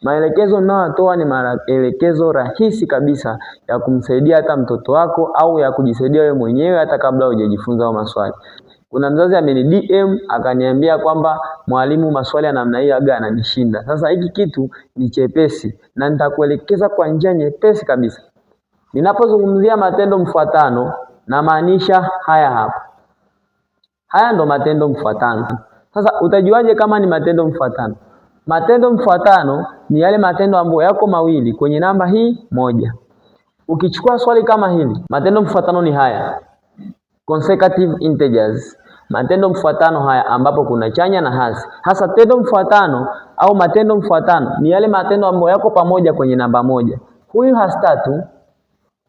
Maelekezo ninayotoa ni maelekezo rahisi kabisa ya kumsaidia hata mtoto wako au ya kujisaidia wewe mwenyewe hata kabla hujajifunza hayo maswali. Kuna mzazi ameni DM akaniambia kwamba mwalimu, maswali ya namna hii aga ananishinda. Sasa hiki kitu ni chepesi na nitakuelekeza kwa njia nyepesi kabisa. Ninapozungumzia matendo mfuatano namaanisha haya hapa. Haya ndo matendo mfuatano. Sasa utajuaje kama ni matendo mfuatano? Matendo mfuatano ni yale matendo ambayo yako mawili kwenye namba hii moja. Ukichukua swali kama hili, matendo mfuatano ni haya. Consecutive integers. Matendo mfuatano haya ambapo kuna chanya na hasi. Hasa tendo mfuatano au matendo mfuatano ni yale matendo ambayo yako pamoja kwenye namba moja. Huyu hasi tatu,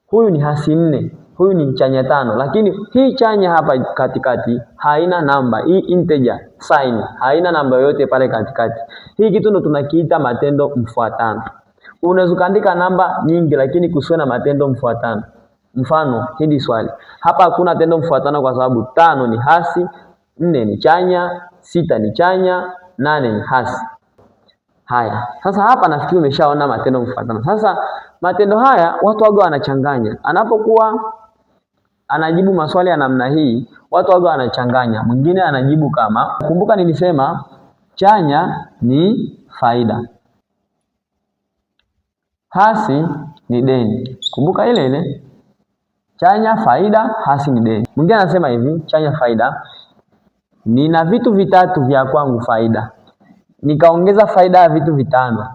huyu ni hasi nne, huyu ni chanya tano, lakini hii chanya hapa katikati haina namba. Hii integer sign haina namba yoyote pale katikati. Hii kitu ndo tunakiita matendo mfuatano. Unaweza kuandika namba nyingi, lakini kusiwe na matendo mfuatano. Mfano hili swali hapa hakuna tendo mfuatano kwa sababu tano ni hasi, nne ni chanya, sita ni chanya, nane ni hasi. Haya, sasa hapa nafikiri umeshaona matendo mfuatano. Sasa matendo haya watu waga wanachanganya. Anapokuwa anajibu maswali ya namna hii, watu waga wanachanganya. Mwingine anajibu kama, kumbuka nilisema chanya ni faida, hasi ni deni. Kumbuka ile ile chanya faida, hasi ni deni. Mwingine anasema hivi, chanya faida, nina vitu vitatu vya kwangu faida, nikaongeza faida ya vitu vitano.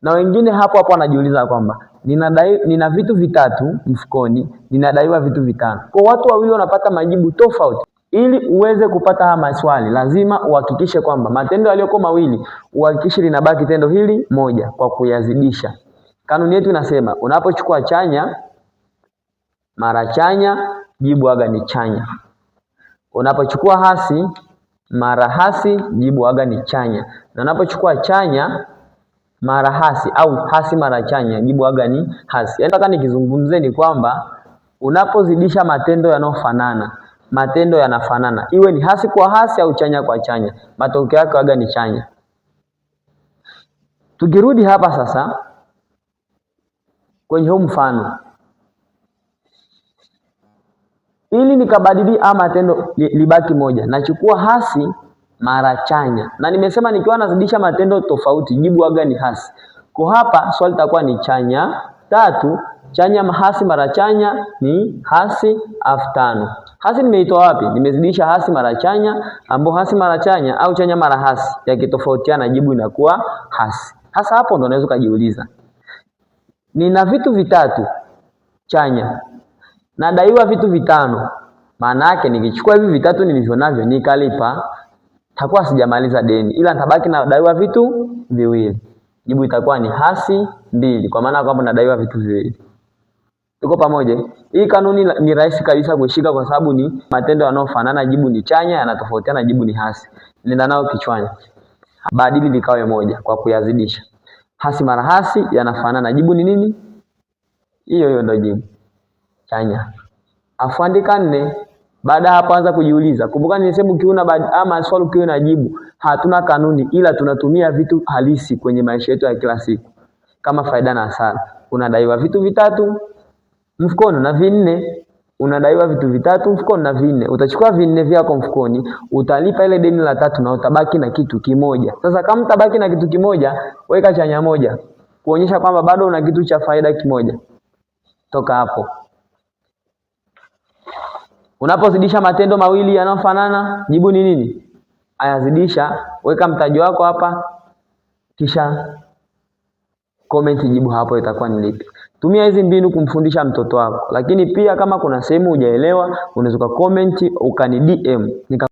Na wengine hapo hapo wanajiuliza kwamba nina vitu vitatu mfukoni, ninadaiwa vitu vitano. Kwa watu wawili wanapata majibu tofauti. Ili uweze kupata haya maswali, lazima uhakikishe kwamba matendo yaliyokuwa mawili, uhakikishe linabaki tendo hili moja kwa kuyazidisha. Kanuni yetu inasema unapochukua chanya mara chanya, jibu aga ni chanya. Unapochukua hasi mara hasi, jibu aga ni chanya. Na unapochukua chanya mara hasi au hasi mara chanya, jibu aga ni hasi. Yaani nataka nikizungumzie ni kwamba unapozidisha matendo yanayofanana, matendo yanafanana, iwe ni hasi kwa hasi au chanya kwa chanya, matokeo yake aga ni chanya. Tukirudi hapa sasa kwenye huu mfano, ili nikabadili ama tendo libaki moja, nachukua hasi mara chanya, na nimesema nikiwa nazidisha matendo tofauti jibu aga ni hasi. Kwa hapa swali litakuwa ni chanya tatu, chanya hasi mara chanya ni hasi afu tano. Hasi nimeitoa wapi? Nimezidisha hasi mara chanya, ambao hasi mara chanya au chanya mara hasi yakitofautiana jibu inakuwa hasi. Hasa hapo ndo unaweza kujiuliza, nina vitu vitatu chanya, nadaiwa vitu vitano. Maana yake nikichukua hivi vitatu nilivyo navyo nikalipa, takuwa sijamaliza deni, ila nitabaki nadaiwa vitu viwili. Jibu itakuwa ni hasi mbili, kwa maana kwamba nadaiwa vitu viwili. Tuko pamoja? Hii kanuni ni rahisi kabisa kushika kwa sababu ni matendo yanayofanana, jibu ni chanya, yanatofautiana, jibu ni hasi. Nenda nao kichwani. Badili likawe moja kwa kuyazidisha. Hasi mara hasi yanafanana, jibu ni nini? Hiyo hiyo ndio jibu. Chanya. Afu andika nne. Baada hapo anza kujiuliza. Kumbuka nilisema ukiona ama swali ukiona jibu, hatuna kanuni ila tunatumia vitu halisi kwenye maisha yetu ya kila siku. Kama faida na hasara. Unadaiwa vitu vitatu mfukoni na vinne. Unadaiwa vitu vitatu mfukoni na vinne. Utachukua vinne vyako mfukoni, utalipa ile deni la tatu na utabaki na kitu kimoja. Sasa kama utabaki na kitu kimoja, weka chanya moja kuonyesha kwamba bado una kitu cha faida kimoja. Toka hapo. Unapozidisha matendo mawili yanayofanana, jibu ni nini? Ayazidisha, weka mtaji wako hapa, kisha comment jibu hapo itakuwa ni lipi. Tumia hizi mbinu kumfundisha mtoto wako, lakini pia kama kuna sehemu hujaelewa unaweza uka comment ukani DM nika